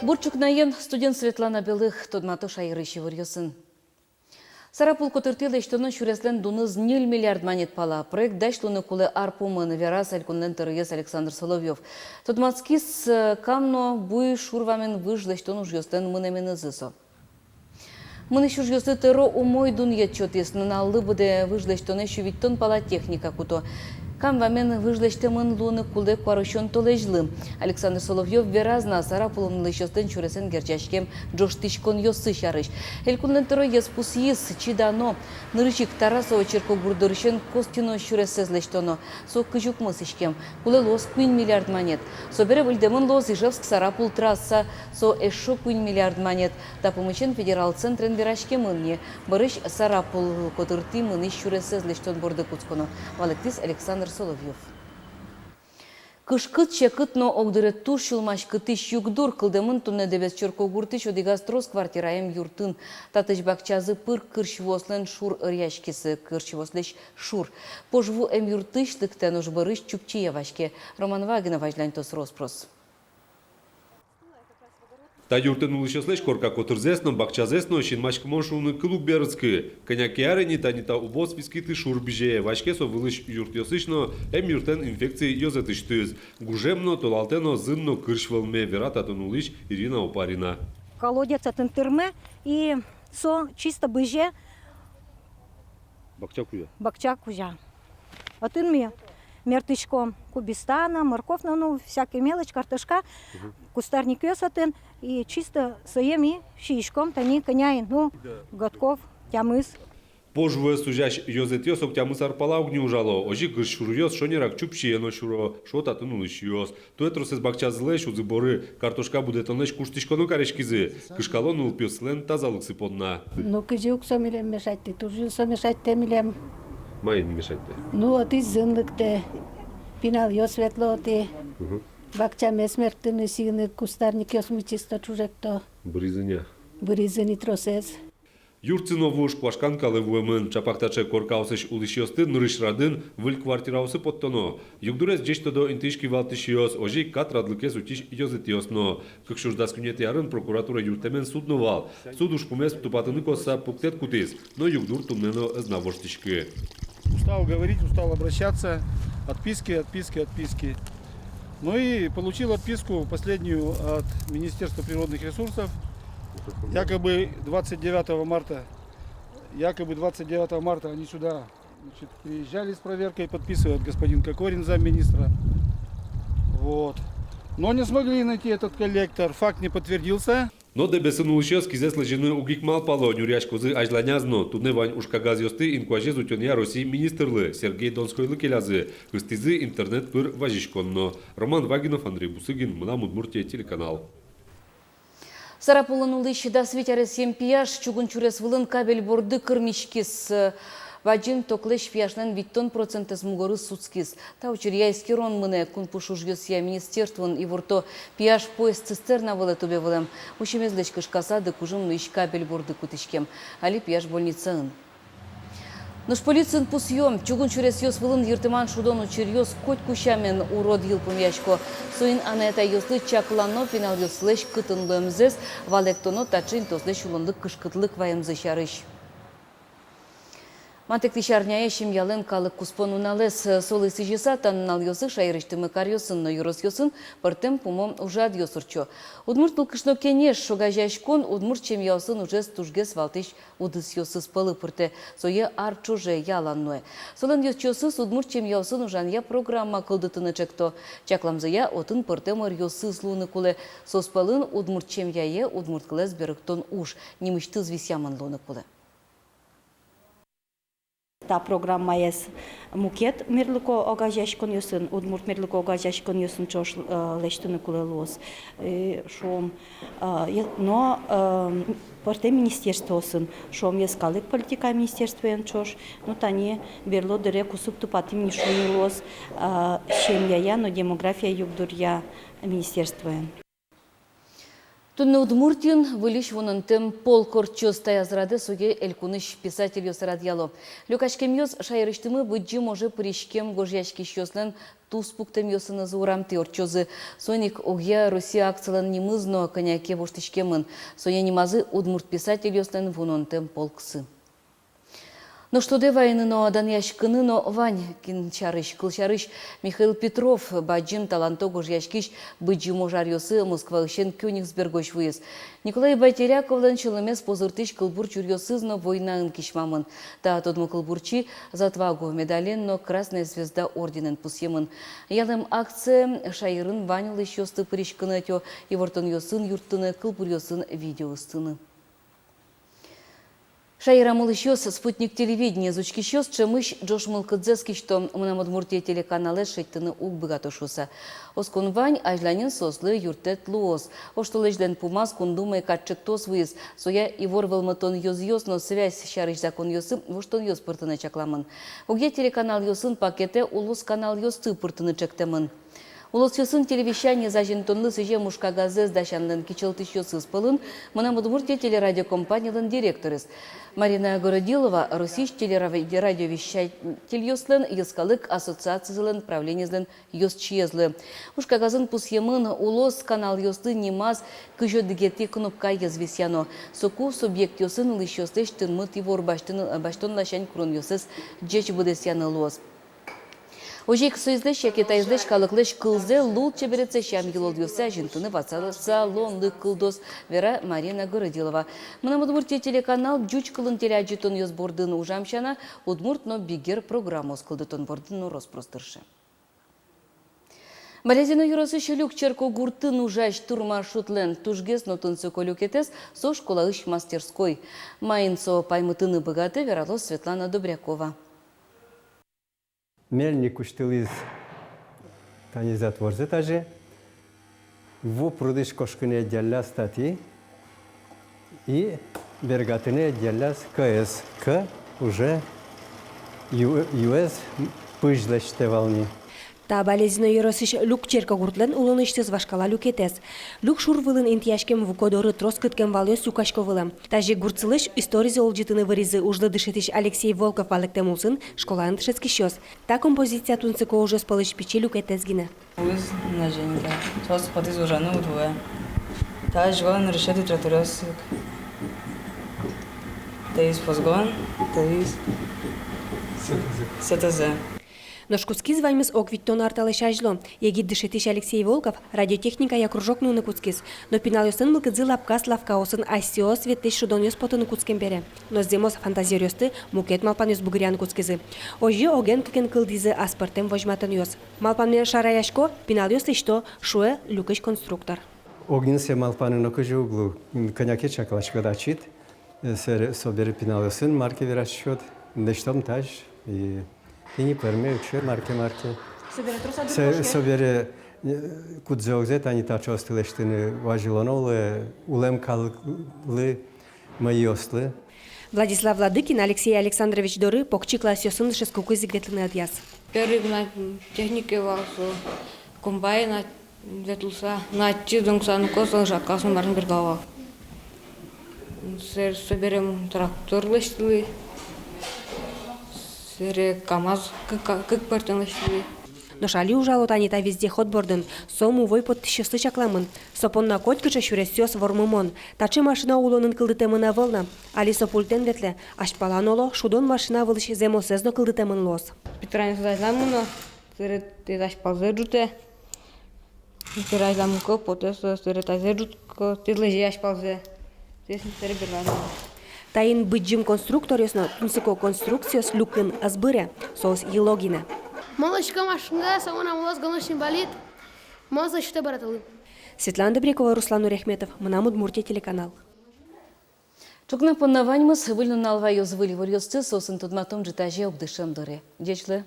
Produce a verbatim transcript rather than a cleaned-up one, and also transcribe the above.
Бур ӵукнаен! Студиын Светлана Белых. Тодмато шаерысь иворъёсын. Сарапул котыртӥ лэсьтоно сюреслэн дуныз ньыль миллиард манет пала. Проект дась луыны кулэ ар пумын, вераз Элькунлэн тӧроез Александр Соловьёв. Тодматскиз, э, Кам но Буй шур вамен выж лэсьтон ужъёслэн мынэменызы со. Мынӥсь ужъёсты тӧро умой дунъет сётӥз. Нуналлы быдэ выж лэсьтонэ сю витьтон пала техника куто. Кам вамен выж лэсьтэмын луыны кулэ куарусён толэзьлы. Александр Соловьёв вераз на, Сарапулын улӥсьёслэн сюресэн герӟаськем ӝожтӥськонъёссы сярысь. Элькунлэн тӧроез пусйиз, чидано. Нырысь ик Тарасово черкогурт дорысен Костино сюресэз лэсьтоно. Со кызь укмыс иськем. Кулэ луоз куинь миллиард манет. Собере выльдэмын луоз Ижевск — Сарапул трасса. Со эшшо куинь миллиард манет. Та пумысен федерал центрен вераськемын ни. Бӧрысь Сарапул котыртӥ мынӥсь сюресэз лэсьтон борды кутсконо, валэктӥз Александр Соловьёв. Кышкыт, секыт но огдыре туж сюлмаськытӥсь югдур кылдэмын туннэ Дэбес черкогуртысь одӥгаз трос квартираем юртын. Татысь бакчазы пыр кырсь вуослэн шур ыръяськиз, кырсь вуослэсь шур. Пож ву эмъюртысь лыктэ, нош бӧрысь чупчие ваське. Роман Вагинов азьланьтоз рос-прос. Та юртын улӥсьёслэсь корка котырзэс но, бакчазэс но синмаськымон шуыны кыл уг берытскы. Кӧня ке ар ини тани та убоос вискытӥ шур бызее. Ваське со вылысь юртъёсысь но эмъюртлэн инфекци ёзэтысьтыз. Гужем но, толалтэ но зын но кырсь вӧлме, вера татын улӥсь Ирина Опарина. Колодец отын тырме, и со чисто бызе. Бакча кузя. Бакча кузя. Отын ми мерттӥськом кубиста но, морковь но, ну, всякий мелочь, картошка, кустарникъёс отын, и чисто сое ми сииськом тани кӧня ини, ну, годков тямыс. Пож вуэз сузясь ёзэтъёс ог тямыс ар пала уг ни ужало. Озьы кырсь шуръёс шонерак чупчие но сюро, шуо татын улӥсьёс. Туэ тросэз бакчазылэсь, узы-боры, картошка будэтонлэсь куштӥськоно кариськизы. Кышкало нылпиослэн тазалыксы понна. Ну, кызьы ук со милем мешатьтэ, туж ик со мешатьтэ милем. Маин мешатьтэ? Ну, отысь зын лыктэ, пиналъёс ветло отӥ. Мгм. Бакчамес мерттыны, сиыны, кустарникъёсмы чисто ӵужекто. Быризы ни-а? Быризы ни тросэз. Юртсы но вуж, куашкан калэ вуэмын. Чапак таӵе коркаосысь улӥсьёсты нырысь радын выль квартираосы поттоно. Югдурез ӟеч тодо интыысь кивалтӥсьёс, озьы ик кат радлыкез утись ёзэтъёс но. Кык сюрс дас куинетӥ арын прокуратура юрттэмен суд но вал. Суд ужпумез тупатыны косса пуктэт кутӥз, но югдур туннэ но ӧз на воштӥськы. Устал говорить, устал обращаться. Отписки, отписки, отписки. Ну и получил отписку последнюю от Министерства природных ресурсов. Якобы двадцать девятого марта, якобы двадцать девятого марта они сюда, значит, приезжали с проверкой, подписывает господин Кокорин, замминистра. Вот. Но не смогли найти этот коллектор, факт не подтвердился. Но Дэбесын улӥсьёс кизэс лэзьыны уг ик малпало, нюръяськозы азьланяз но. Туннэ вань ужкагазъёсты инкуазез утёнъя Россиысь министрлы Сергей Донскойлы келязы, ыстӥзы интернет пыр вазиськон но. Роман Вагинов, Андрей Бусыгин, «Мынам Удмуртие» телеканал. Сарапулын улӥсь дас вить аресъем пияш чугун сюрес вылын кабель борды кырмиськиз. Бадӟым токлэсь пияшлэн витьтон процентэз мугорыз сутскиз. Та учыръя эскерон мынэ. Кунпуш ужъёсъя министерствоын иворто: пияш поезд-цистерна вылэ тубе вылэм. Усемезлэсь кышкаса, дыкужым нуись кабель борды кутӥськем. Али пияш больницаын. Нош полициын пусъё: чугун сюресъёс вылын йыртэман шудон учыръёс котьку сямен урод йылпумъясько. Соин анай-атайёслы чаклано пиналъёслэсь кытын луэмзэс, валэктоно таӵе интыослэсь улонлы кышкытлык ваемзы сярысь. Матэктӥсь арняе семьялэн калык куспо нуналэз. Солы сӥзьыса та нуналъёсы шаерысьтымы каръёсын но ёросъёсын пӧртэм пумо ужрадъёс ортчо. «Удмурт нылкышно кенеш» огазеяськон удмурт семьяосын ужез тужгес валтӥсь удысъёсыз пӧлы пыртэ, сое ар ӵоже ялан нуэ. Солэн ёзчиосыз удмурт семьяосын ужанъя программа кылдытыны ӵекто. Чакламзыя, отын пӧртэм ӧръёсыз луыны кулэ. Соос пӧлын удмурт семьяе удмурт кылэз берыктон уж нимысьтыз висъямын луыны кулэ. Та программаез мукет мерлыко огазеяськонъёсын, удмурт мерлыко огазеяськонъёсын ӵош, э, лэсьтыны кулэ луоз, э, шуом, э, е-, но, э, пӧртэм министерствоосын, шуом, йӧскалык политика министерствоен ӵош, ну, тани берло дыре кусып тупатӥм ни шуыны луоз, э, семьяя но демография югдуръя министерствоен. Туннэ Удмуртиын выльысь вунонтэм полк ортчоз. Таяз радэ сое элькунысь писательёс радъяло. Люкаськемъёс шаерысьтымы Быдӟым оже пыриськем гожъяськисьёслэн туспуктэмъёсынызы урамтӥ ортчозы. Соин ик огъя Россия акцилэн нимыз но кӧня ке воштӥськемын. Сое нимазы «Удмурт писательёслэн вунонтэм полксы». Нош тодэ вайыны но, данъяськыны но вань кин сярысь. Кылсярысь, Михаил Петров, бадӟым таланто гожъяськись, Быдӟым ож аръёсы Москваысен Кёнигсбергозь вуиз. Николай Байтеряковлэн сюлэмез позыртӥсь кылбур чуръёсыз но войнаын кисьмамын. Та тодмо кылбурчи «За отвагу» медален но «Красная звезда» орденэн пусъемын. Ялэм акцие шаерын вань улӥсьёсты пыриськыны ӧтё, ивортонъёсын юрттыны, кылбуръёсын видео ыстыны. Шаерамы улӥсьёс «Спутник» телевидениез учкисьёс ӵемысь ӝож мылкыдзэс кисьто: «Мынам Удмуртие» телеканалэз шедьтыны уг быгато шуыса. Оскон вань, азьланьын соослы юрттэт луоз. Оштолэзьлэн пумаз Кун Думае катӵектос вуиз. Соя ивор вӧлмытон ёзъёс но связь сярысь законъёсы воштонъёс пыртыны чакламын. Огъя телеканалъёсын пакетэ улос каналъёсты пыртыны ӵектэмын. Улосъёсын телевещаниез азинтонлы сӥзем ужкагазэз дасянлэн кичӧлтӥсьёсыз пӧлын «Мынам Удмуртие» телерадиокомпанилэн директорез Марина Городилова, Россиысь телерадиовещательёслэн йӧскалык ассоциацизылэн правлениезлэн ёзчиезлы. Ужкагазын пусъемын, улос каналъёслы нимаз кызь одӥгетӥ кнопкаез висъяно. Соку субъектъёсын улӥсьёслэсь тырмыт ивор басьтон, басьтон ласянь куронъёссэс ӟеч быдэсъяны луоз. Озьы ик соизлэсь яке таизлэсь калыклэсь кылзэ, лулчеберетсэ, сям-йылолъёссэ азинтыны ватсаса луонлык кылдоз, вера Марина Городилова. «Мынам Удмуртие» телеканал ӟуч кылын телеадӟытонъёс бордын ужам сяна, удмурт но бигер программаос кылдытон бордын но рос-прос тырше. Балезино ёросысь Люк черкогуртын ужась турмаршрутлэн тужгес но тунсыко люкетэз — со школаысь мастерской. Маин со паймытыны быгатэ, вералоз Светлана Добрякова. Мельник усьтылӥз тани затворзэ, тазьы ву прудысь кошкыны ӧдъялляз татӥ и бергатыны ӧдъялляз кӧез. Кӧ уже ю-, юэз пызь лэсьтэ вал ни. Та Балезино ёросысь Люк черкогуртлэн улонысьтыз вашкала люкетэз. Люк шур вылын интыяськем вуко доры трос кыткем валъёс люкасько вылэм. Тазьы гуртсылэсь историзэ улӟытыны выризы ужлы дышетӥсь Алексей Волков валэктэм улсын школаын дышетскисьёс. Та композиция тунсыко ужъёс пӧлысь пичи люкетэз гинэ. Уз на женьга. Соос потӥз ужаны удвое. Та ӟуган нырысетӥ тротуаръёс ик. Таиз позгон, таиз сэтызэ. Нош кутскиз ваньмыз ог витьтон ар талэсь азьло. Егит дышетӥсь Алексей Волков радиотехникая кружок нуыны кутскиз. Но пиналъёслэн мылкыдзы лапказ лавкаосын асьсэос ветлӥсь шудонъёс потыны кутскем бере. Но зэмос фантазеръёсты мукет малпанъёс бугыръяны кутскизы. Озьы оген-кыкен кылдӥзы аспӧртэм возьматонъёс. Малпанме шараясько, пиналъёс лэсьто, шуэ люкысь конструктор. Огнын сое малпаны но кызьы уг лу, кӧня ке чакласькод ачид. Э, сэр, собере пиналъёсын мар ке вераськод, лэсьтом тазь, и тӥни пӧрме уксё мар ке, мар ке. Собере трос адыр кошке. Собере, э, кудзэ-огзэ тани таӵеосты лэсьтыны вазьылоно луэ, э, улэм калыклы, мӧйыослы. Владислав Владыкин Алексей Александрович доры покчи классъёсын дышетскыкуз ик ветлыны ӧдъяз. Первый гнать технике вал со, комбайна ветлыса, на ачиз донгса нуко, со жакасын марин бергал вал. Сэр, собере мон трактор лэсьтылӥ. Сэре КамАЗ кык, кык пӧртэм лэсьтылӥ. Нош али ужало тани та вездеход бордын, со мувой поттӥсьёслы чакламын. Со понна котькыӵе сюресъёс вормымон. Таӵе машина улонын кылдытэмын ӧвӧл на. Али со пультэн ветлэ, азьпалан оло, шудон машина вылысь зэмосэз но кылдытэмын луоз. Питранез азьлан мыно, сэре тӥ азьпалзэ ӝутэ. Сэре азьлан мыко, потэ со, сэре тазэ ӝутско, тӥ лэзе азьпалзэ. Сэре берлан. Таин быдӟым конструкторъёс но тунсыко конструкциос люкын ӧз быре, соос йыло гинэ. Мон лэсьтӥсько машинка, со мынам луоз гоночный болид. Мон сое сётӥсько быратылы. Светлана Добрякова, Руслан Нуряхметов, «Мынам Удмуртие» телеканал. Ӵукна понна ваньмыз. Выль нунал ваёз выль иворъёсты, соосын тодматом ӝытазе огдышем дыре. Ӟеч луэ.